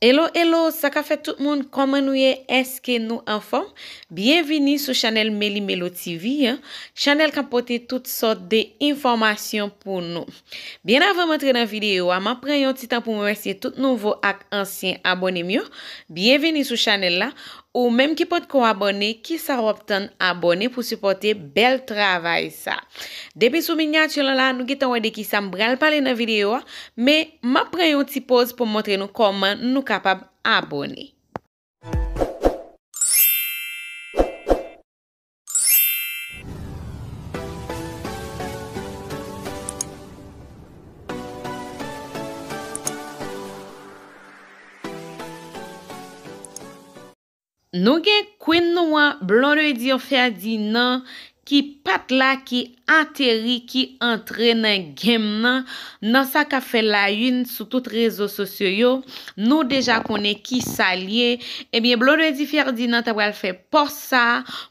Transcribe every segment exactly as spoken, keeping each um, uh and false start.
Hello, hello, sa ka fèt tout moun? Kòman nou ye? Èske nou anfòm? Byenvini sou chanèl Meli Melo T V, an, chanèl k ap pote tout sòt de enfòmasyon pou nou. Byen avan m antre nan videyo a, m ap pran yon ti tan pou m remèsye tout nouvo ak ansyen abòne m yo. Byenvini sou chanèl la. Ou menm ki potko abòne, kisa w ap tann? Abòne pou sipòte bèl travay sa. Depi sou minyati lan la, nou gentan wè de kisa m pral pale nan videyo a, men m ap pran yon ti poz pou m montre nou kòman nou kapab abòne. Nou gen Queen nou an, Blondedy Ferdinand, ki pa t la, ki ateri, ki antre nan game nan, nan sa k ap fè la une sou tout rezo sosyo yo. Nou deja konnen kisa l ye. Ebyen, Blondedy Ferdinand ta pral fè pòs sa,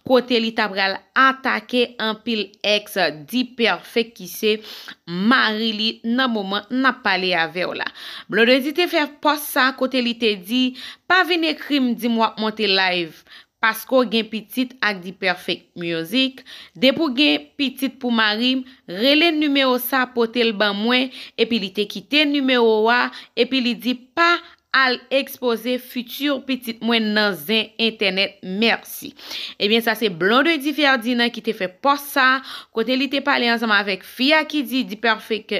kote li ta pral atake anpil ex D-Perfect ki se mari li nan moman n ap pale avè w la. Blondedy te fè pòs sa kote li te di, pa vin ekri m di m w ap monte live paske w gen pitit ak D-Perfect Music. Depi w gen pitit pou mari m, rele nimewo sa, pote l ban mwen, epi li te kite nimewo a, epi li di pa al ekspoze fiti pitit mwen nan zen entènèt, mèsi. Ebyen, sa se Blondedy Ferdinand ki te fè pòs sa, kote li te pale ansanm avèk fi a ki di D-Perfect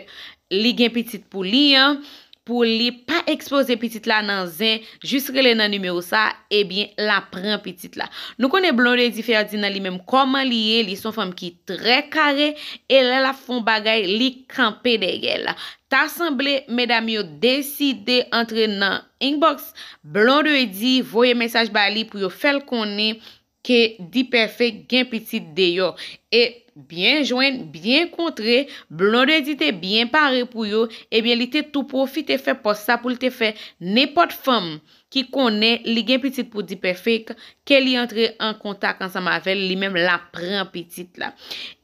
li gen pitit pou li an, pou li pa ekspoze pitit la nan zen, jis rele nan nimewo sa, ebyen, l ap pran pitit la. Nou konnen Blondedy Ferdinand li menm kòman li ye, li se yon fanm ki trè kare, e lè l ap fè yon bagay, li kanpe dèyè l. Ta sanble medam yo deside antre nan inbox Blondedy, voye mesaj ba li pou yo fè l konnen ke D-Perfect gen pitit deyò. E byen jwenn, byen kontre, Blondedy te byen pare pou yo, ebyen, li te tou pwofite fè pòs sa pou l te fè nenpòt fanm ki konnen li gen pitit pou D-Perfect, ke li antre an kontak ansanm avè l, li menm l ap pran pitit la.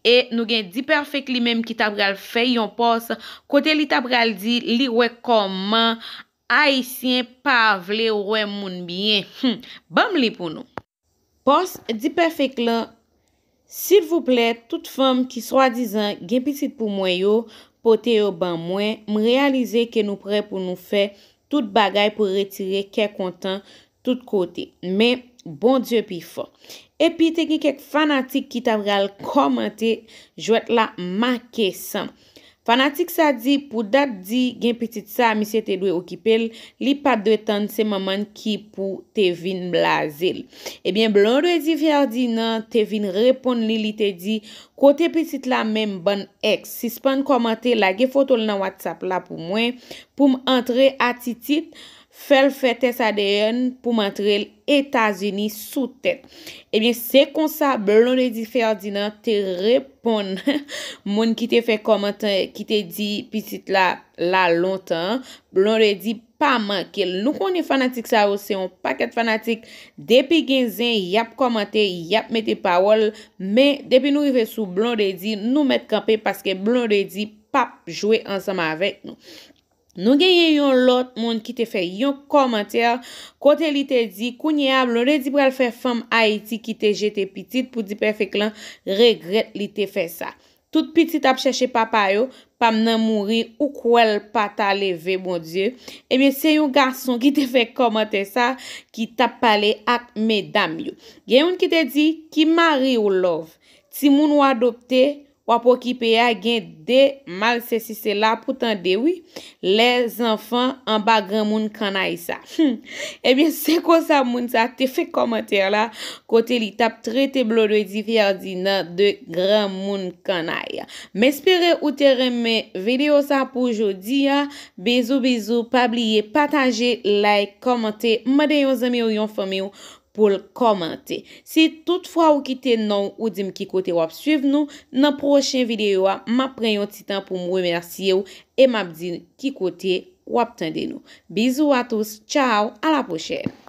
E nou gen D-Perfect li menm ki ta pral fè yon pòs, kote li ta pral di li wè kòman Ayisyen pa vle wè moun byen. Hmm, ban m li pou nou. Pòs D-Perfect lan, silvouplè, tout fanm ki swadizan gen pitit pou mwen yo, pote yo ban mwen. M reyalize ke nou prè pou nou fè tout bagay pou retire kè kontan tout kote. Men, Bondye pi fò. Epi, te gen kèk fanatik ki ta pral kòmante jwèt la make san. Fanatik sa di, pou dat di gen pitit sa, misye te dwe okipe l, li pa t dwe tann se manman l ki pou te vin blaze l. Ebyen, Blondedy Ferdinand te vin reponn li, li te di, kote pitit la menm, bann ex, sispann kòmante, lage foto l nan WhatsApp la pou mwen, pou m antre atitit, fè l fè tès A D N pou m antre l Etazini sou tèt. Ebyen, se konsa Blondedy Ferdinand te reponn moun ki te fè kòmantè, ki te di pitit la la lontan. Blondedy pa manke l. Nou konnen fanatik sa yo se yon pakèt fanatik. Depi gen zen, y ap kòmante, y ap mete pawòl. Men, depi nou rive sou Blondedy, nou mèt kanpe paske Blondedy p ap jwe ansanm avèk nou. Nou genyen yon lòt moun ki te fè yon kòmantè kote li te di, kounye a, Blondedy pral fè fanm Ayiti ki te jete pitit pou D-Perfect lan regrèt li te fè sa. Tout pitit ap chèche papa yo, pa m nan mouri, ou kwè l pa ta leve, Bondye. Ebyen, se yon gason ki te fè kòmantè sa, ki t ap pale ak medam yo. Gen youn ki te di, ki mari w love? Timoun w adopte, w ap okipe a, gen de mal sesi sela pou tande wi. Les enfants anba granmoun kannay sa. Hmm. Ebyen, se konsa moun sa te fè kòmantè la, kote li t ap trete Blondedy Ferdinand de granmoun kannay. M espere ou te renmen videyo sa pou jodi a. Bizou, bizou. Pa bliye pataje, like, kòmante. Mande yon zanmi w, yon fanmi w pou l kòmante. Si toutfwa ou kite non w, ou di m ki kote w ap swiv nou, nan pwochen videyo a, m ap pran yon ti tan pou m remèsye w e m ap di ki kote w ap tande nou. Bisous à tous, ciao, à la prochaine.